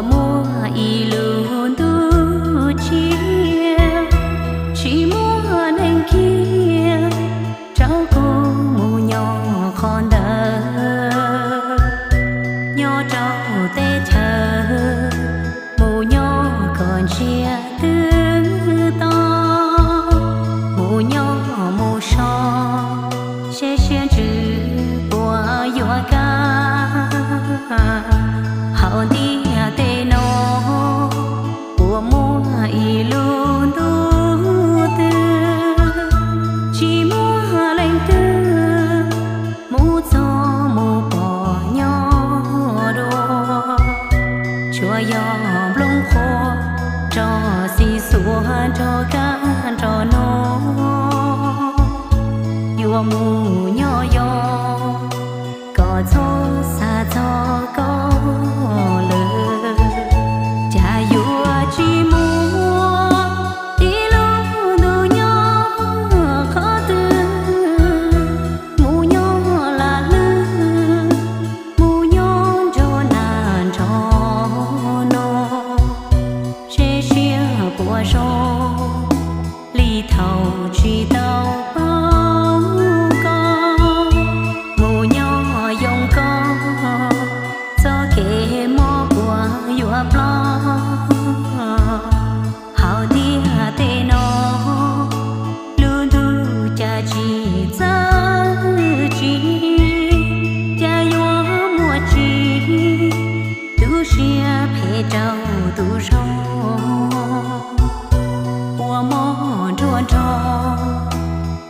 Muaj ib lub ntuj ciab, tsis muaj neeg kiag, rau kuv mus nyob qhov ntawd. Nyob rau teb chaws, mus nyob kom ntsiag twb to, mus nyob mus so, seb siab ntsws puas yuav kaj. Hauv ntiaj teb no puas muaj ib lub ntuj twg, tsis muaj leej twg mus txog mus pom nyob dua. Tsuas yog nplooj qhuav nrog xim xuas nrog kab nrog no, yuav mus nyob yos kom txhob xav txog koj lawm. Cas yuav tsis muaj ib lub ntuj nyob qhov twg, mus nyob lam lwj, mus nyob nrog nas nrog no, seb siab puas zoo li thaum tsis tau paub koj. Mus nyob yoo koj, txoj kev mob puas yuav ploj. Hauv ntiaj teb no, lub ntuj cas tsis txawj tsis, cas yuav muaj tsis, tu siab phem rau tus zoo. Ua mob nruab nrog,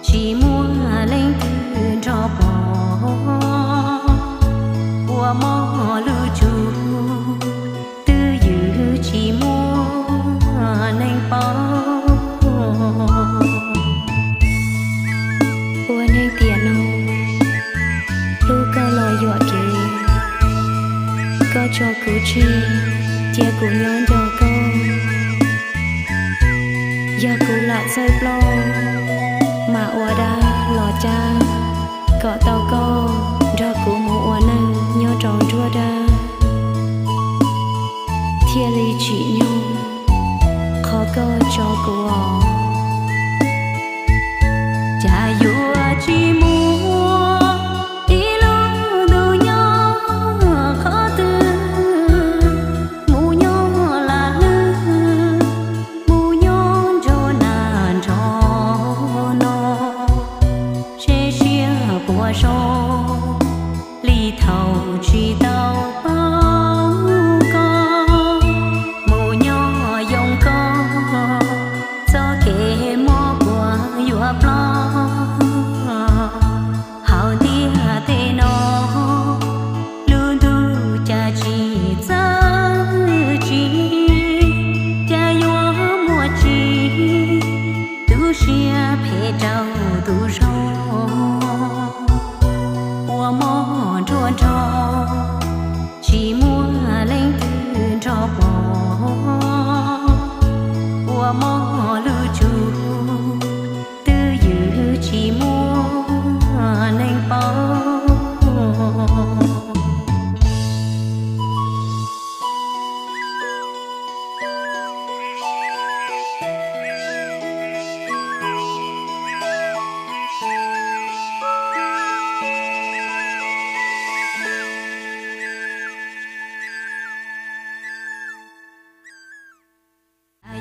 tsis muaj leej twg nrog pom. Ua mob lwj tsum, twj ywm tsis muaj neeg paub. Ua neeg tiam no, hlub koj los yuam kev, koj tso kuv tseg, cia kuv nyob nco koj. Yog kuv lam txawj ploj, mam ua dab los cab, kom tau koj nrog kuv mus ua neej nyob rau nruab dab, thiaj li tsim nyog qhov koj tso kuv os. Cas yuav tsis muaj ib lub ntuj nyob qhov twg, mus nyob lam lwj, mus nyob nrog nas nrog no, seb siab puas zoo li thaum tsis tau paub koj. Mus nyob yoo koj, txoj kev mob puas yuav ploj. Hauv ntiaj teb no, lub ntuj cas tsis txawj tsis, cas yuav muaj tsis, tu siab phem rau tus zoo. Ua mob nruab nrog, tsis muaj leej twg nrog pom. Ua mob lwj tsum, twj ywm tsis muaj neeg paub.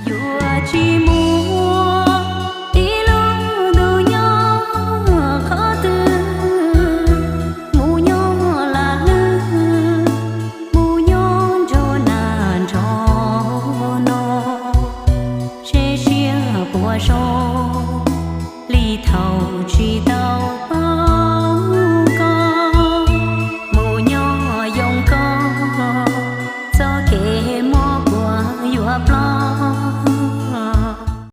Yuav tsis muaj ib lub ntuj nyob qhov twg, mus nyob lam lwj, mus nyob nrog nas nrog no, seb siab puas zoo li thaum tsis tau